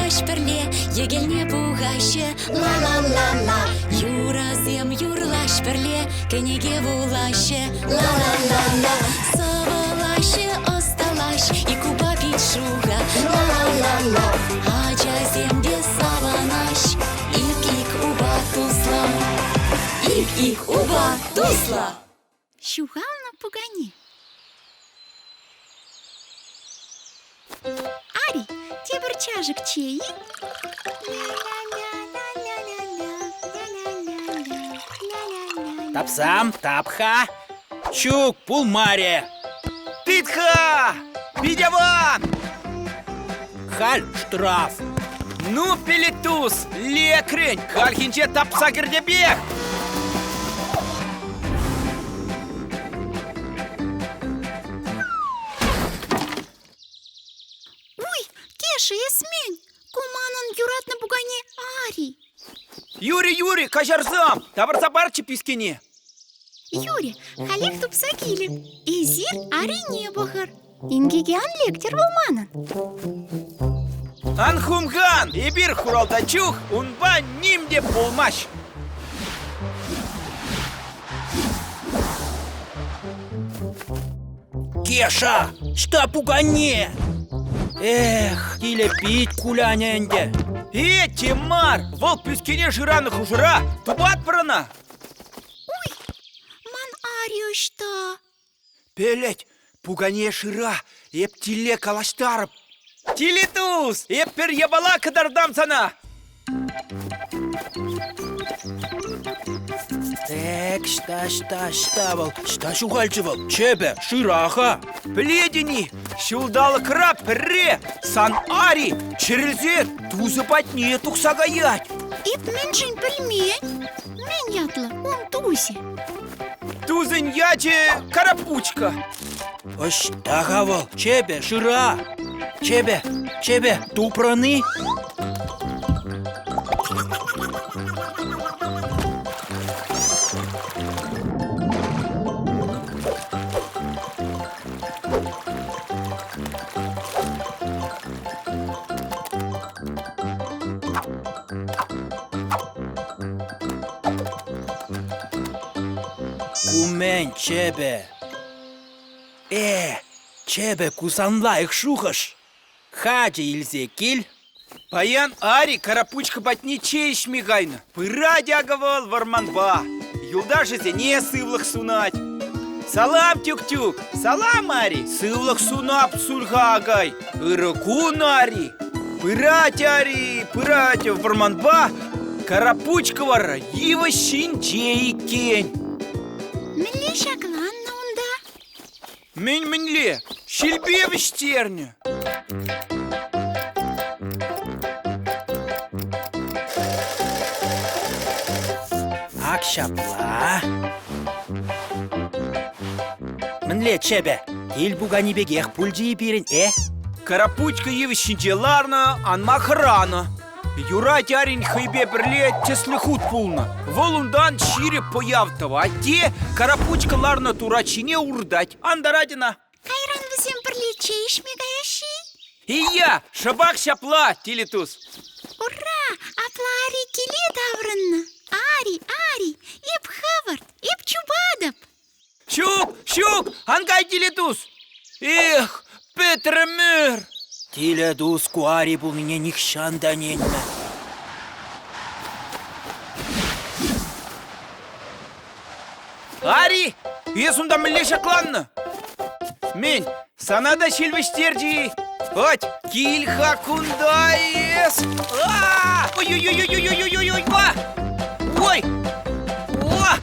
юрлаҫ пӗрле, йӗкелне пухаҫҫӗ. Ла-ла-ла-ла. Юрӑсем юрлаҫ пӗрле, кӗнеке вулаҫҫӗ. Ла-ла-ла-ла. Сӑвӑлаҫҫӗ, ӑсталаҫ, ик упа пит шухӑ. Ла-ла-ла-ла. Ачасем те савӑнаҫ, ик-ик упа туслӑ. Ик-ик упа туслӑ. Ҫухалнӑ пукане. Ари, тепӗр чашӑк чей-и? Тапсам, тап-ха. Ҫук, пулмарӗ. Тыт-ха! Питӗ Халь штраф. Ну, Пелетус, лекрӗн! Хальхинче тапса кӗртепех! Уй, Кеша, эс мӗн? Ку манӑн юратнӑ пукане Ари. Юрӗ, Юрӗ, каҫарсам! Тавӑрса парччӗ пӳскене. Юрӗ, халех тупса килӗп. Эсир Арине пӑхӑр. Инкеке ан лектӗр вӑл манӑн. Ан хумхан, эпир хуралта чух унпа ним те пулмасть. Кеша, ӑҫта пукане? Эх, киле пит кулянӗ ӗнтӗ. Э, тем мар, вӑл пӳскене шыранӑ хушӑра тупатпӑр ӑна. Уй, ман Ари ӑҫта? Пӗлет, пукане шыра, эп тилле калаҫтарӑп. Тилли тус, эп пӗр япала кӑтартам сана. Так, ӑҫта, ӑҫта, ӑҫта вӑл? Ӑҫта ҫухалчӗ вӑл? Чӗпӗ, шыра-ха. Пӗлетӗн-и, ҫулталӑкра пӗрре сан Ари чӗрӗлсе тусӗ патне тухса каять. Эп мӗншӗн пӗлмен? Мӗн ятлӑ ун тусӗ? Тусӗн ячӗ Карапучка. Ӑҫта-ха вӑл? Чӗпӗ, шыра! Чӗпӗ, чӗпӗ, тупрӑн-и? Ку мӗн, чӗпӗ? Э, чӗпӗ, ку сан лайӑх шухӑш. Хачӑ илсе кил. Паян Ари Карапучка патне чей ӗҫме кайнӑ. Пырать акӑ вӑл вӑрманпа. Юлташӗсене сывлӑх сунать. Салам, Тюк-Тюк! Салам, Ари! Сывлӑх сунап, Сульха акай! Ырӑ кун, Ари! Пырать Ари, пырать вӑрманпа, Карапучка вара йывӑҫ ҫинче иккен. Мӗнле ҫакланнӑ унта? Мӗн-мӗнле? Ҫилпе вӗҫтернӗ. Ак ҫапла. Мӗнле чӗпӗ? Кил пукани пекех пулчӗ-и пирӗн, э? Карапучка йывӑҫ ҫинче ларнӑ, анма хӑранӑ. Юрать арин хӑйпе пӗрле тӗслӗ хут пулнӑ. Вӑл унтан ҫирӗп пӑяв тӑвать те Карапучка ларнӑ турат ҫине уртать, антарать ӑна. Кайран вӗсем пӗрле чей ӗҫме каяҫҫӗ-и? Ия, шӑпах ҫапла, Тилитус. Ура! Апла Ари киле таврӑннӑ. Ари, Ари, эп хӑвӑрт, эп чупатӑп. Ҫук, ҫук, ан кай, Тилитус. Эх, пӗтрӗмӗр. Тилӗ тус ку Ари пулнине нихҫан та ӗненмӗ. Ари, эс унта мӗнле ҫакланнӑ? Мӗн, сана та ҫил вӗҫтерчӗ-и? Ать, кил-ха кунта эс! А! Ой-ой-ой-ой-ой-ой-ой-ой! Ой! О!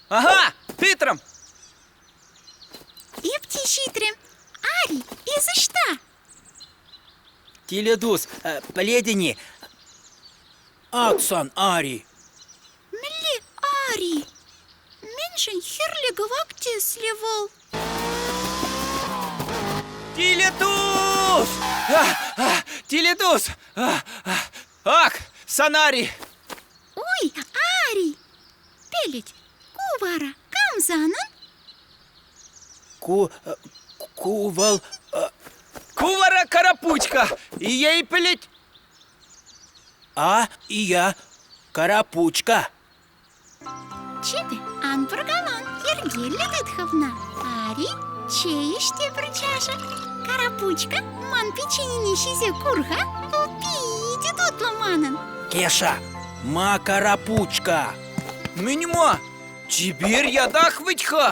Ага, тытрӑм! Эп те ҫитрӗм. Ари, эс ӑҫта? Тилӗ тус, пӗлетӗн-и, ак сан Ари. Мӗнле Ари? Мӗншӗн хӗрлӗ кӑвак тӗслӗ вӑл? Тилӗ тус! Тилӗ тус! Ак, сан Ари! Ой, Ари! Пӗлет, ку вара кам санӑн? Ку, ку вӑл... Ку вара карапучка, ей пӗлет. А и я Карапучка. Чӗпӗ, ан пӑркалан, йӗркеллӗ тыт хӑвна. Ари, чей ӗҫ тепӗр чашӑк. Карапучка, ман печенине ҫисе кур-ха, вӑл питӗ тутлӑ манӑн. Кеша, ма Карапучка? Мӗн ма? Чипер ятах вӗт-ха!